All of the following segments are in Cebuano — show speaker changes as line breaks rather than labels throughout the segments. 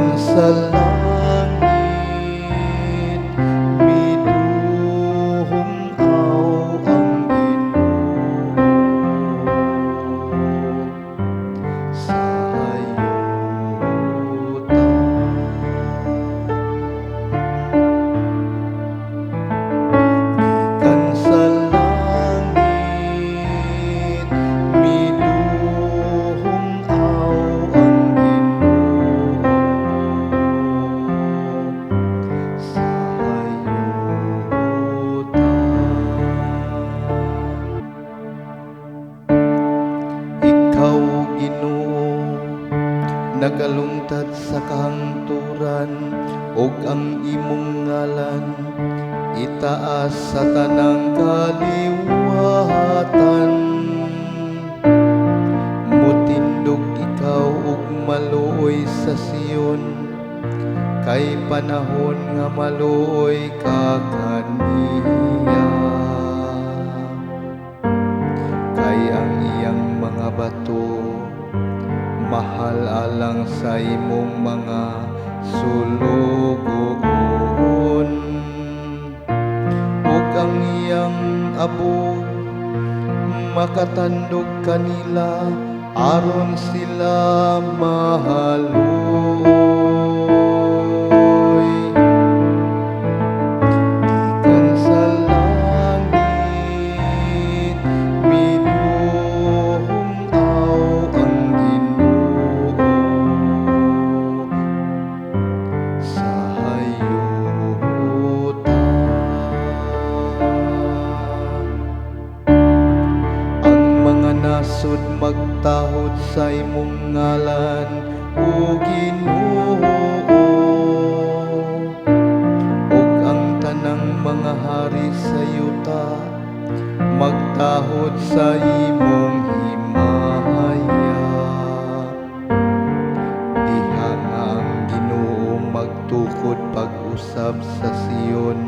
Gikan sa langit, miduhumaw ang Ginoo sa yuta. Gikan sa langit, miduhumaw ang Ginoo sa yuta. Ikaw, Ginoo, nagalungtad sa kahangturan ug ang imong ngalan itaas sa tanang kaliwatan. Motindog ikaw og maluoy sa Sion, kay panahon nga maluoy ka kaniya. Kay ang iyang mga bato mahal alang sa imong mga sulugoon, ug ang iyang abog makatandog kanila aron sila mahaluoy. Gikan sa langit, miduhumaw ang Ginoo sa yuta. Ang mga nasod magtahod sa imong ngalan, o Ginoo, ug ang tanang mga hari sa yuta magtahod sa imong himaya. Diha nga ang Ginoo magtukod pag-usab sa Sion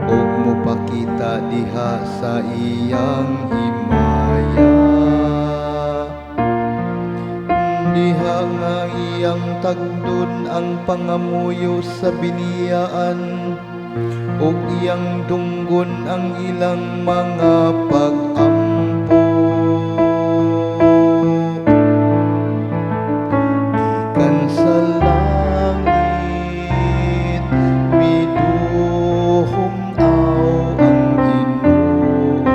ug mopakita diha sa iyang himaya. Diha nga iyang tagdon ang pangamuyo sa biniyaan ug iyang dunggon ang ilang mga pag-ampo. Gikan sa langit, miduhumaw ang Ginoo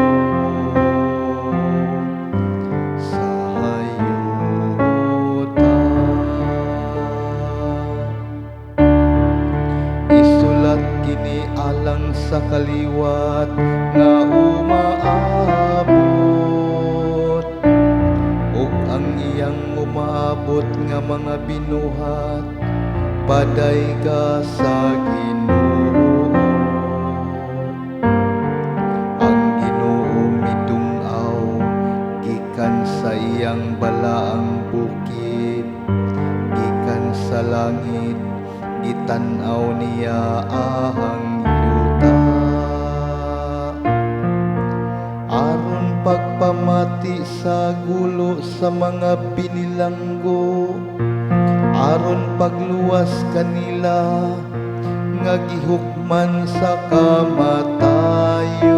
sa yuta. Isulat kini alang sa kaliwat nga umaabot, ug ang iyang umaabot nga mga binuhat padayga sa Ginoo. Ang Ginoo midung-aw gikan sa iyang balaang bukid, gikan sa langit gitan-aw niya ang yuta, aron pagpamati sa gulo sa mga binilanggo, aron pagluwas kanila nga gihukman sa kamatayon.